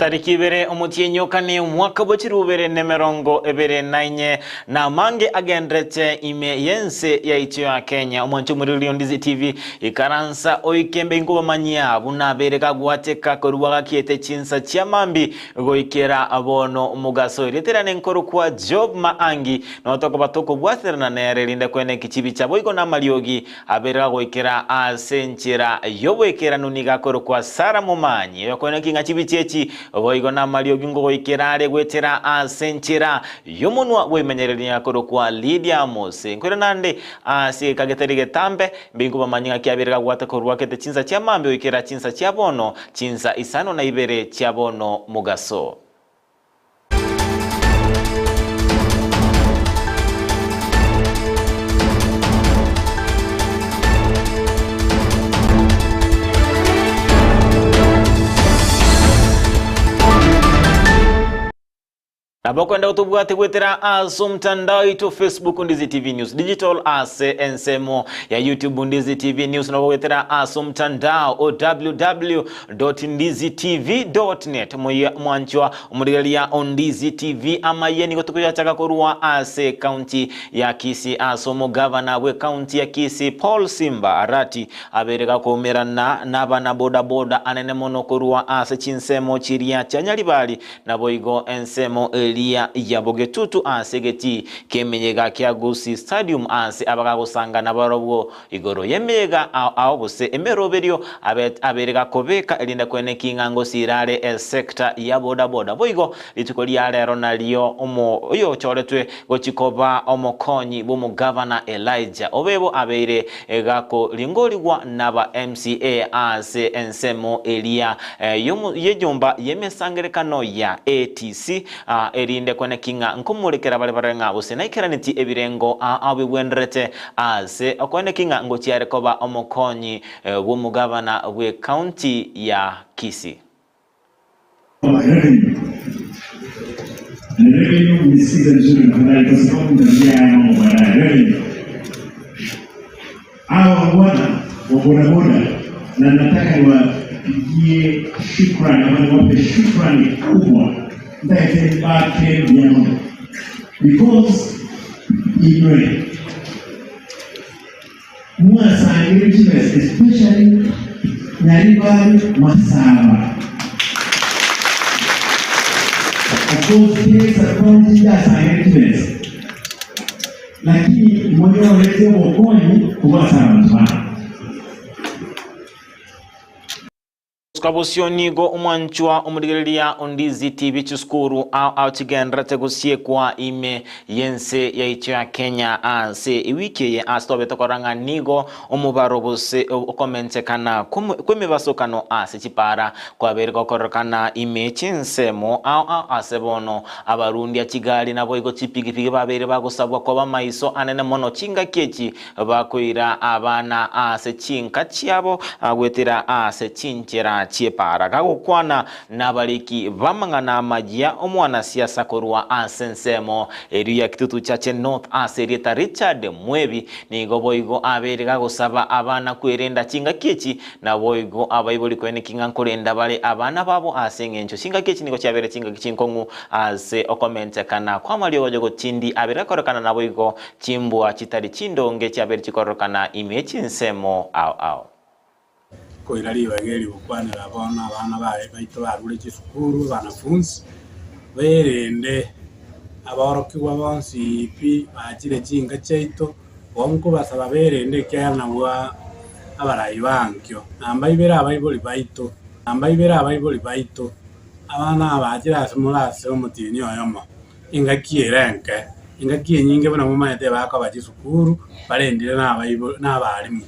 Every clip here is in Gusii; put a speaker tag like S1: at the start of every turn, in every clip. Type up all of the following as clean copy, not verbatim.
S1: Chitariki ibere omotienyi o kane omwaka bwe chirubere nemerongo ebere na inye, na amange agenderete ime y'ense yaito ya Kenya. Omwancho omoriri o Ndizi TV, ikaransa oike mbe inkobamanyia buna abeire gagwateka korwa gakiete chinsa chia mambi goikera bono mogaso. Erieta riane nkorokwa Job Maangi, noo tokoba tokobwaterana nere erinde kweneki chibicha boigo namariogi Abeire gagoikera ase enchera y'oboikeranu nigo akorokwa Sara Momanyi, oyokoeneki ng'a chibicha echi boigo namariogi ngogoikera are goetera ase enchera y'omonwa bw'ebimenyereri nigo akorokwa Lydia Amos. Nkoira naende ase egeka getari getambe, mbe inkobamanyi ng'aki abeire gagwate korwa gete chinsa chia mambia goikera chinsa chia bono, chinsa isano na ibere chia bono mogaso. Nabo okwenda gotobwate goetera ase omotandao oito Facebook Ndizi TV News Digital ase ensemo ya YouTube Ndizi TV News nabo goetera ase omotandao o www.ndizitv.net Mwanchwa omorigereria o Ndizi TV amaye nigo tokoyachaka korwa ase ekaunti ya Kisii ase omogavana bw'ekaunti ya Kisii Paul Simba Arati abeire gakoumerana nabana bodaboda anene mono korwa ase chinsemo chiria chia Nyaribari Naboigo ensemo eria ya bogetutu ase egetii ki'emeyega kia Gusii Stadium aase abagagosanga nabarobwo igoro y'emeyega ao ao gose emeroberio abeire gakobeka erinde kweneki ng'a ngosiira are esector ya boda boda. Boigo rituko ria rero nario oyochoretwe gochia koba omokonyi bw'omogavana Elijah Obebo abeire gakoringorigwa naba MCA ase ensemo eria y'enyomba y'emesangerekano ya ATC, erinde kweneki ng'a nkomorekera bare barore ng'a gose naikeranetie ebirengo ao bigwenderete ase okoeneki ng'a ngochia are koba omokonyi bw'omogavana bw'ecounty ya Kisii.
S2: Revenue. Na revenue mnisikize vizuri tafadhali, kwa sababu nitarudia haya mambo baadaye. Revenue, hawa wangwana wa bodaboda, na nataka niwapigie shukrani ama niwape shukrani kubwa ntaetembake mnyama because inwe Mwasangire chibesa especially Nyaribari Masaba. Of course kera county nchasangire chibesa lakini monyorete obokonyi korwa ase abanto babo.
S1: Gosuka bosio nigo omwanchwa omorigereria o Ndizi TV chisukuru ao ao chigendererete gosiekwa ime y'ense yaito ya Kenya ase ewiki eye ase twabete korora ng'a nigo omobaro gose okomentekana kw'emebasokano ase chipara kwabeire gokorekana ime chinsemo ao ao ase bono abarundia chigari naboigo chipigipigi babeire bagosabwa koba maiso anene mono chingaki echi Bakoira abana ase chinka chiabo goetera ase chinchera chi'epaara. Gagokwana nabariki b'amang'ana amayia, omwanasiasa korwa ase ensemo eria ya Kitutu Chache North ase erieta Richard Mwebi nigo boigo abeire gagosaba abana kwerenda chingaki echi naboigo abaibori koeneki ng'a nkorenda bare abana babo ase eng'encho chingaki echi nigo chiabeire chingaki chinkong'u ase okomentekana kw'amariogo gotindi abeire gakorekana naboigo Chimbwa chitari chindonge chiabeire chikororokana ime chinsemo ao ao.
S3: Koira ribaga eri gokwanera bono abana baye baito barure chisukuru, abanafunsi, berende aborokigwa bonsi pi bachire chinka chiaito, bo nkobasaba berende ekiagera nabwo abarai bankio. Namba ibere abaibori baito, namba ibere abaibori baito, abana aba bachire ase more ase omotienyi oyomo. Engaki ere enke, engaki enyinge buna momanyete bakoba chisukuru barendire nabaibo nabalimu.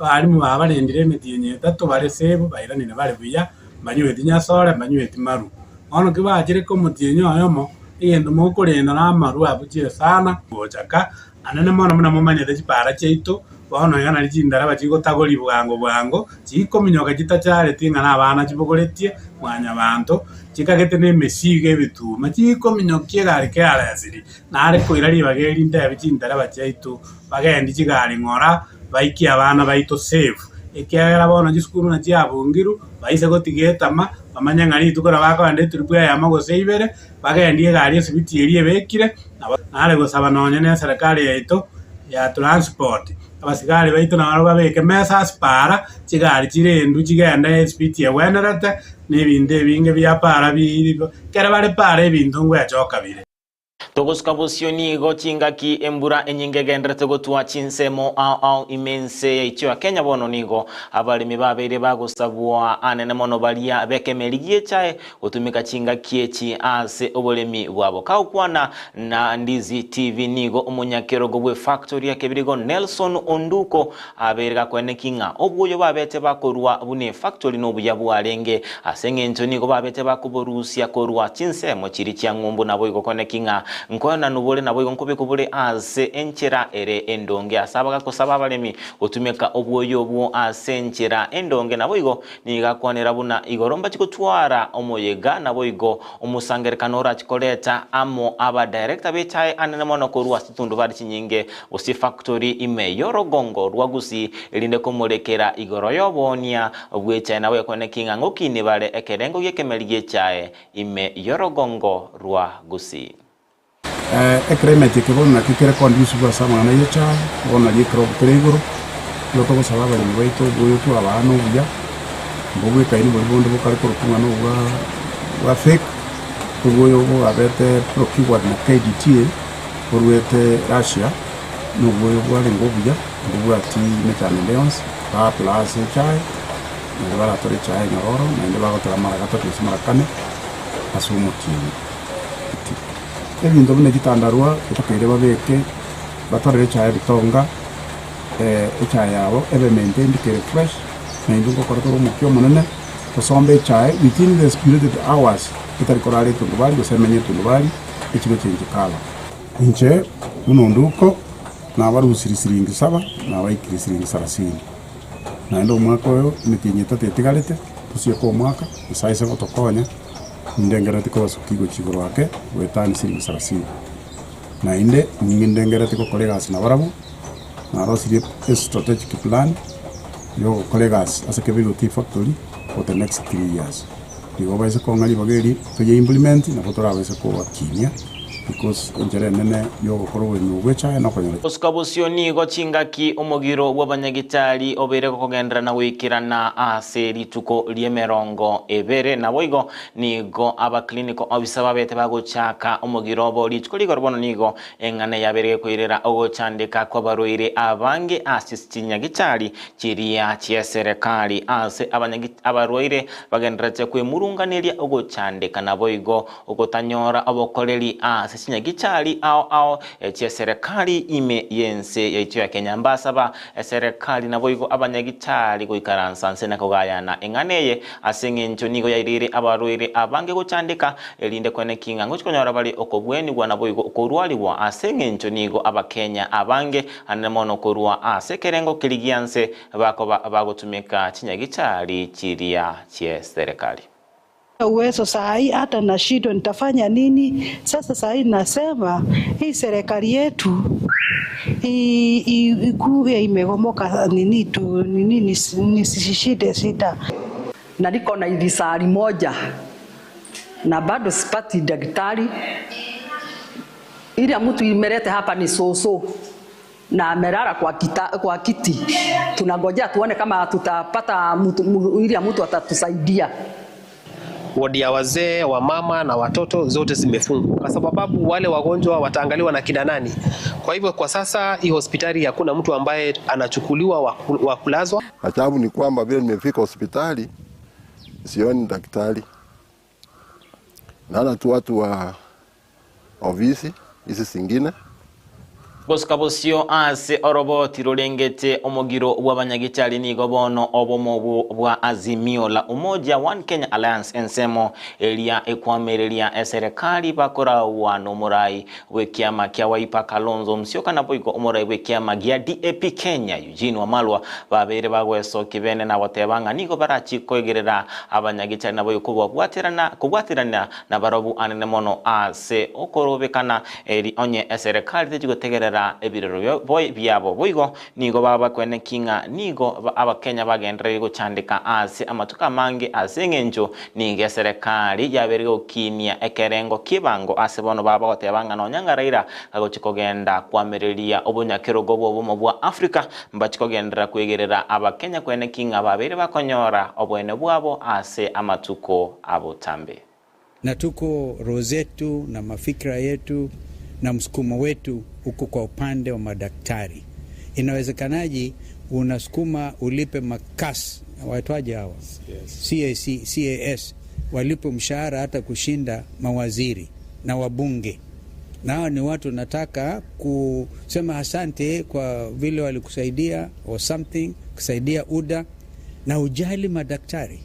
S3: Abalimu baba barendire emetienyi etato bare safe bairanire bare buya, mbanyweti nyasore, mbanyweti maru. Bono ki bachire komotienyi oyomo, egento mokorenda na amaru abuchire sana, gochaka Anene mono buna momanyete chipara chiaito, bono iga nari chindaraba chigotagori bwango bwango, chikominyoka chitachareti ng'a nabana chibogoretie mwanyabanto, chikagete nemesigo ebituma, chikominyokia egari kearesiri, nare koira ribaga eri ntebi chindaraba chiaito bagendi chigari ng'ora, baikie abana baito safe, ekiagera bono chisukuru nachiabungirwe, baise gotiga etama. Bamanye ng'a rituko nabo bakogenda etrip eyemo gose ibere, bagendie egari esibiti eria ebekire, nabo nare gosaba nonye na eserekari yaito ya transport, abasigari baito nabo babeke mesa ase para, chigari chirendwe chigende esibiti egwenerete, na ebinto ebinge bia para bi ekero bare para ebinto ngwechoka bire.
S1: Togosuka bosio nigo chingaki embura enyinge egendererete gotwa chinsemo ao ao ime ense yaito ya Kenya bono nigo abaremi babeire bagosabwa anene mono baria bekemeri giechae gotumeka chingaki echi ase oboremi bwabo. Kagokwana na Ndizi TV nigo omonyakerogo bwe factory ya Kebirigo Nelson Onduko abeire gakweneki ng'a obwoyo babete bakorwa buna efactory nobuya bwarenge ase eng'encho nigo babete bakoborusia korwa chinsemo chiria chia ng'umbu naboigo koneki ng'a nkoenanu bore naboigo nkobekwa bore ase enchera ere endonge ase abagakosaba abaremi gotumeka obwoyo obwo ase enchera endonge naboigo Nigo akwanera buna igoro mbachi gotwara omoyega, naboigo omosangererekano orachi koreta amo abadirector b'echae anene mono korwa ase chitundubari chinyinge gose chifactory ime y'orogongo rwa Gusii erinde komorekera igoro y'oboonia bw'echae nabo ekwaneki ng'a ng'okini bare ekerengo gi'ekemeri gi'echae ime y'orogongo rwa Gusii.
S4: Eclimate eke bono nakio kere conducive ase amang'ana ya echae, bono nario ekerogo kere igoro, nigo togosaba abaremi baito oboyo twabaa na obuya, mbobwekaini boria bonde bokare korokwa ng'a nobwa bwa fake, oboyo bwabete procured na KDTA borwete Russia, na oboyo bwarenge obuya, mbobwati mechando ende yonsi, ba apply ase echae, naende baratore echae enyororo, naende bagotora mara gatato gose mara kane ase omotienyi. Ebinto buna chitandarua etokeire babeke, batorere echae ebitonga, echae yabo ebe maintained kere fresh, na intwe ngokora tore omokia omonene, tosombe echae within the stipulated hours, etari korara etundubari gose emenye etundubari, echi gochengi colour. Inche buna onduko, nabarusirie siringi saba, nabaikirie siringi sarasini. Naende omwaka oyo, emetienyi etato etigarete, tosieke omwaka, Nyasae ase gotokonya. Nindengerereti kobasukia gochia igoro ake goetania siringi sarasini. Naende nindengerereti gokora egasi nabarabwo, narosirie estrategic plan yogokora egasi ase Kebirigo Tea Factory for the next 3 years. Igo baise kong'a ribaga eri toye implement nabo torabaise kobakinia because enchera enene yogokora oboremi obo bwa echae nokonyora.
S1: Gosuka bosio nigo chingaki omogiro bw'abanyagitari obeire gokogenderera na goikerana ase rituko ri'emerongo ebere. Naboigo nigo aba clinical officer babete bagochaka omogiro obo rituko rigoro bono nigo eng'ana yabeire gekoirera ogochandeka kw'abarwaire abange ase chinyagitari chiria chi'eserekari ase abarwaire bagendererete kwemurunganeria ogochandeka naboigo ogotanyora obokoreri ase chinyagitari ao ao chi'eserekari ime y'ense yaito ya Kenya. Mbasaba eserekari naboigo abanyagitari goikaransa nse na kogayana eng'ana eye ase eng'encho nigo yairire abarwaire abange gochandeka erinde kweneki ng'a ngochi konyora bare okobwenigwa naboigo okorwarigwa ase eng'encho nigo Abakenya abange anene mono korwa ase ekerengo keria gianse bakoba bagotumeka chinyagitari chiria chi'eserekari.
S5: Uwezo saa hii hata nashindwa nitafanya nini. Sasa saa hii nasema hii serikali yetu ikuwe imegomoka nini tu nini nisishinde shida.
S6: Na niko na ilisari moja na bado sipati daktari. Ile mtu imelete hapa ni soso na amelala kwa kiti. Tunangojea tuone kama tutapata mtu, ile mtu atatusaidia.
S7: Wodi ya wazee, wamama na watoto zote zimefungwa kwa sababu wale wagonjwa wataangaliwa na kina nani? Kwa hivyo kwa sasa hii hospitali hakuna mtu ambaye anachukuliwa wa kulazwa.
S8: Ajabu ni kwamba vile nimefika hospitali sioni daktari, naona tu watu wa ofisi hizi zingine.
S1: Gosuka bosio ase oroboti rorengete omogiro bw'abanyagitari nigo bono obomo bwa Azimio la Umoja One Kenya Alliance ensemo eria ekwamereria eserekari bakorawa n'omorai bw'ekiama kia Wiper Kalonzo Musyoka naboigo omorai bw'ekiama gia DAP Kenya Eugene Wamalwa babeire bagwesoki bene na goteba ng'a nigo barachi koegerera abanyagitari naboigo kobabwaterana kobwaterana na barobu anene mono ase okorobekana eri onye eserekari techigotegerera. kwegerera ebirero biabo. Boigo nigo babakweneki ng'a nigo Abakenya bagendereire gochandeka ase amatuko amange ase engencho nigo eserekari yabeire gokinia ekerengo ki'ebango ase bono baba bagoteba ng'a nonya ng'a Raila agochia kogenda koamereria obonyakerogo bw'obomo bwa Africa mbachie kogenderera kwegerera Abakenya kweneki ng'a babeire bakonyora oboene bwabo ase amatuko abotambe.
S9: Na tuko roho zetu na mafikra yetu na msukumo wetu uko kwa upande wa madaktari. Inawezekanaje unasukuma ulipe makas waitwaje hawa CAC, CAS walipwe mshahara hata kushinda mawaziri na wabunge, na hawa ni watu nataka kusema asante kwa vile walikusaidia or something, kusaidia UDA na ujali madaktari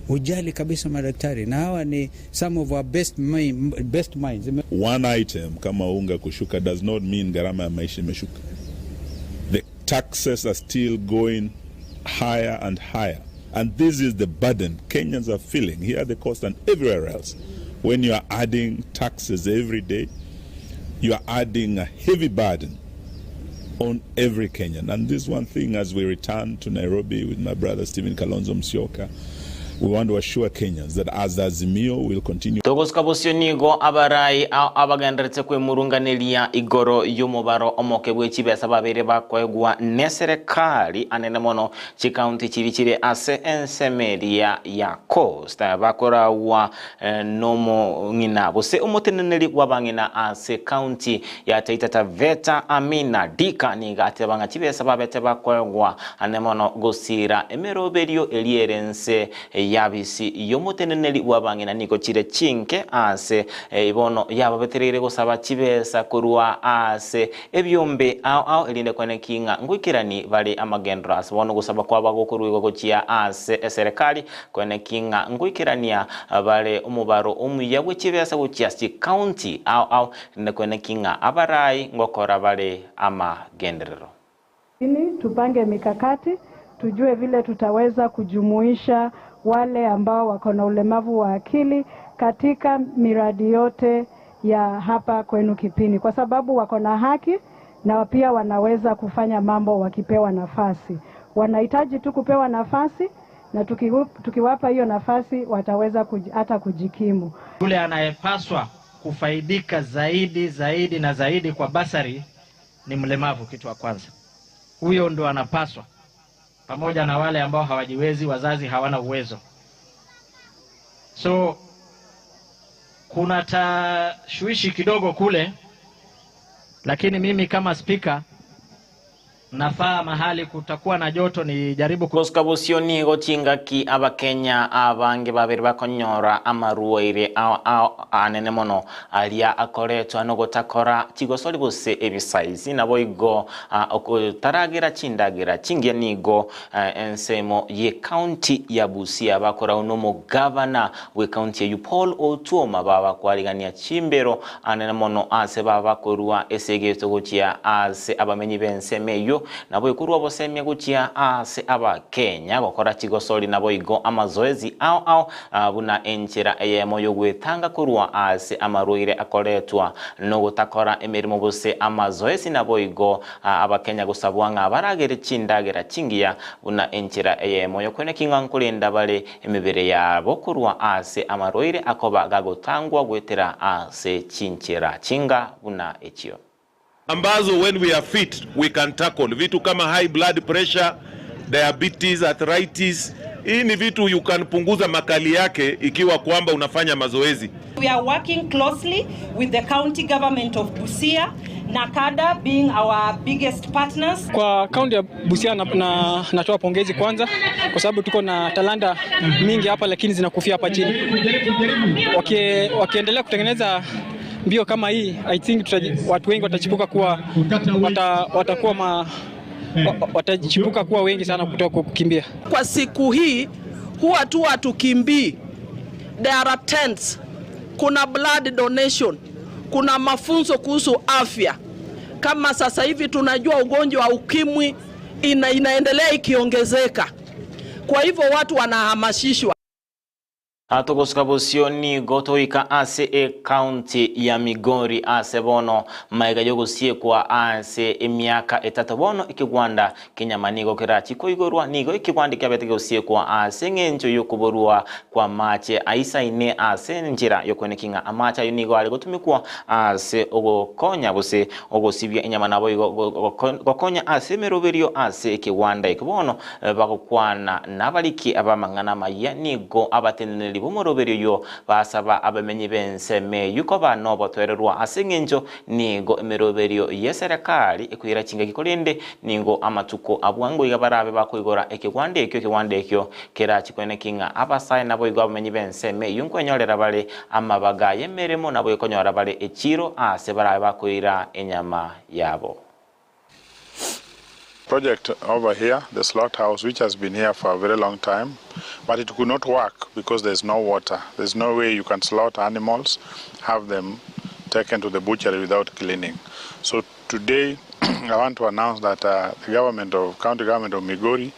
S9: hujali kabisa madaktari, na hawa ni some of our best, mind, best minds.
S10: One item kama unga kushuka does not mean gharama ya maisha imeshuka. The taxes are still going higher and higher. And this is the burden Kenyans are feeling here at the coast and everywhere else. When you are adding taxes every day, you are adding a heavy burden on every Kenyan. And this one thing, as we return to Nairobi with my brother Stephen Kalonzo Musyoka, we want to assure Kenyans that as Azimio will continue.
S1: Togosuka bosio nigo abarai abagenderete kwemurunganeria igoro y'omobaro omoke bwe chibesa babeire bakoegwa neserekari anene mono chikaunti chiri chire ase ensemo eria ya Coast bakoragwa nomong'ina gose omoteneneri bw'abang'ina ase county ya Taita Taveta Amina Dika nigo ateba ng'a chibesa babete bakoegwa ane mono gosira emeroberio eria ere nse y'abisi y'omoteneneri bw'abang'ina nigo chire chinke ase bono yababetereire gosaba chibesa korwa ase ebiombe ao ao erinde kweneki ng'a ngoikerani bare amagendero ase bono gosaba kwaba gokoruegwa gochia ase eserekari Koeneki ng'a ngoikerania bare omobaro omuya bwe chibesa gochia chikaunti ao ao, rinde koeneki ng'a abarai ngokora bare amagenderero.
S5: Chini, tupange mikakati, tujue vile tutaweza kujumuisha wale ambao wako na ulemavu wa akili katika miradi yote ya hapa kwenu Kipini, kwa sababu wako na haki na pia wanaweza kufanya mambo wakipewa nafasi. Wanahitaji tu kupewa nafasi na tukiwapa hiyo nafasi wataweza hata kujikimu.
S11: Yule anayepaswa kufaidika zaidi zaidi na zaidi kwa basari ni mlemavu, kitu wa kwanza. Huyo ndo anapaswa, pamoja na wale ambao hawajiwezi, wazazi hawana uwezo. So kuna tashwishi kidogo kule, lakini mimi kama spika nafaa mahali kutakuwa na joto nijaribu ku
S1: Gosuka bosio nigo chingaki Abakenya abange babere bakonyora amarwaire ao ao anene mono aria akoretwa nogotakora chigosori gose ebisaisi naboigo okotaragera chindagera chingiya nigo ensemo ye county ya Busia bakorau nomogavana bwe county eyio Paul Otuoma babakwarigania chimbero anene mono ase babakorua esegeto gochia ase abamenyi b'ensemo eyio Nabo ekorua obosemia gochia aase Abakenya gokora chigosori naboigo amazoezi ao ao buna enchera eyemo y'ogwetanga korwa aase amarwaire akoretwa nogotakora emeremo gose amazoezi naboigo Abakenya gosabwa ng'a baragere chindagera chingiya buna enchera eyemo y'okweneki ng'a nkorenda bare emebere yabo korwa aase amarwaire akoba gagotangwa goetera ase chinchera chinga buna echio.
S12: Ambazo when we are fit we can tackle vitu kama high blood pressure, diabetes, arthritis. Hii ni vitu you can punguza makali yake ikiwa kwamba unafanya mazoezi.
S13: We are working closely with the county government of Busia, NACADA being our biggest partners.
S14: Kwa kaunti ya Busia na, na, natoa pongezi kwanza kwa sababu tuko na talanta mingi hapa lakini zinakufia hapa chini. Waki, wakiendelea kutengeneza mbio kama hii I think tutaji, watu wengi watachipuka kuwa wata, watakuwa ma, watachipuka kuwa wengi sana kutoka kukimbia.
S15: Kwa siku hii huwa tu hatukimbii, there are tents, kuna blood donation, kuna mafunzo kuhusu afya. Kama sasa hivi tunajua ugonjwa wa ukimwi ina, inaendelea ikiongezeka, kwa hivyo watu wanahamasishwa.
S1: Togosuka bosio nigo togoika ase ecounty ya Migori ase bono magega yogosiekwa ase emiaka etato bono ekegwanda kenyama nigo kerachi koigorwa nigo ekegwanda kiabete gosiekwa ase eng'encho yokoborwa kwamache aisaine ase enchera yokweneki ng'a amache ayio nigo are gotumekwa ase ogokonya gose ogosibia enyama naboigo gokonya ase emeroberio ase ekegwanda eke bono Bagokwana nabariki ab'amang'ana amayia, nigo abateneneri b'omoroberio oyio basaba abamenyi b'ensemo eyio koba nobotoererwa ase engencho nigo emeroberio y'eserekari ekoira chingaki korende nigo amatuko abwango iga barabe bakoigora ekegwanda ekio ekegwanda ekio kerachi koeneki ng'a abasae naboigo abamenyi b'ensemo eyio nkwenyorera bare amabaga y'emeremo naboigo konyora bare echiiro aase barabe bakoira enyama yabo.
S16: Project over here, the slaughterhouse, which has been here for a very long time, but it could not work because there's no water. There's no way you can slaughter animals, have them taken to the butchery without cleaning. So today, I want to announce that uh, the government of county government of Migori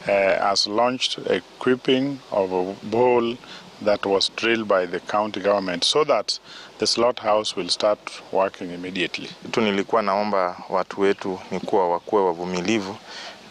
S16: uh, has launched equipping of a bowl that was drilled by the county government so that the slaughterhouse will start working immediately.
S17: Tu nilikuwa naomba watu wetu ni kuwa wakuwe wavumilivu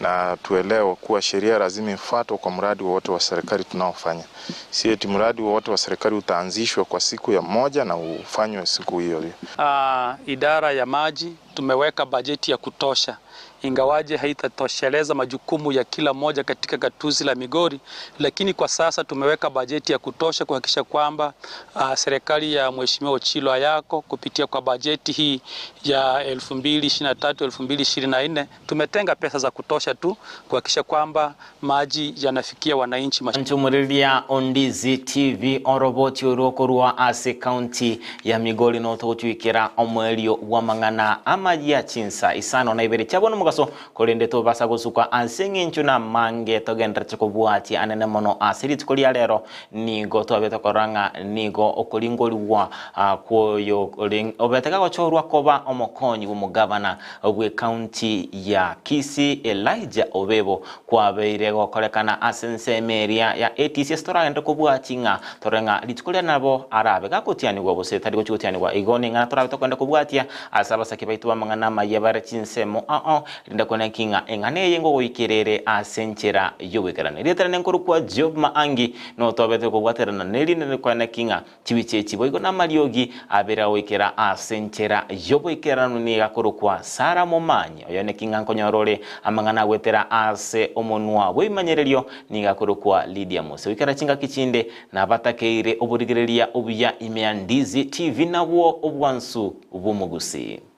S17: na tuelewe kuwa sheria lazima ifuatwe kwa mradi wowote wa serikali tunaofanya. Si eti mradi wowote wa serikali utaanzishwa kwa siku ya moja na ufanywe siku hiyo hiyo.
S18: Uh, idara ya maji tumeweka bajeti ya kutosha, ingawaje haitatosheleza majukumu ya kila mmoja katika gatuzi la Migori, lakini kwa sasa tumeweka bajeti ya kutosha kuhakikisha kwamba uh, serikali ya Mheshimiwa Ochilo Ayako kupitia kwa bajeti hii ya 2023 2024 tumetenga pesa za kutosha tu kuhakikisha kwamba maji yanafikia wananchi.
S1: Nchumuriria Ondizi TV oroboti orokorwa ase county ya Migori notogochwikera omwerio wa mang'ana amaya chinsa isano na ibere chiabono mogaso korende tobasa gosuka ase eng'encho na mange togenderete kobwatia anene mono ase rituko ria rero nigo twabete korora ng'a nigo okoringorigwa ah, kwoyo obete gagochorwa koba omokonyi bw'omogavana bw'ekaunti ya Kisii Elijah Obebo kwabeire gokorekana ase ensemo eria ya ATC ase toragende kobwatia ng'a torore ng'a rituko riria nabo arabe gagotianigwa gose tari gochia gotianigwa. Igo ning'ana torabe tokogenda kobwatia ase abasake baito b'amang'ana amaya bare chinsemo ao rinde kone ki ng'a eng'ana eye ngogoikera ere ase enchera y'ogoikerana. Erieta riane nkorokwa Job Maangi, notobete kobwaterana nerinde kwane ki ng'a Chibicha echi boigo namariogi abere agoikera ase enchera y'oboikeranu nigo akorokwa Sara Momanyi, oyo neki ng'a nkonyora ore amang'ana agwetera ase omonwa bw'ebimanyererio nigo akorokwa Lydia Mose. Goikera chingaki chinde nabatakeire oborigereria obuya ime ya Ndizi TV nabwo obwansu bw'omogusii.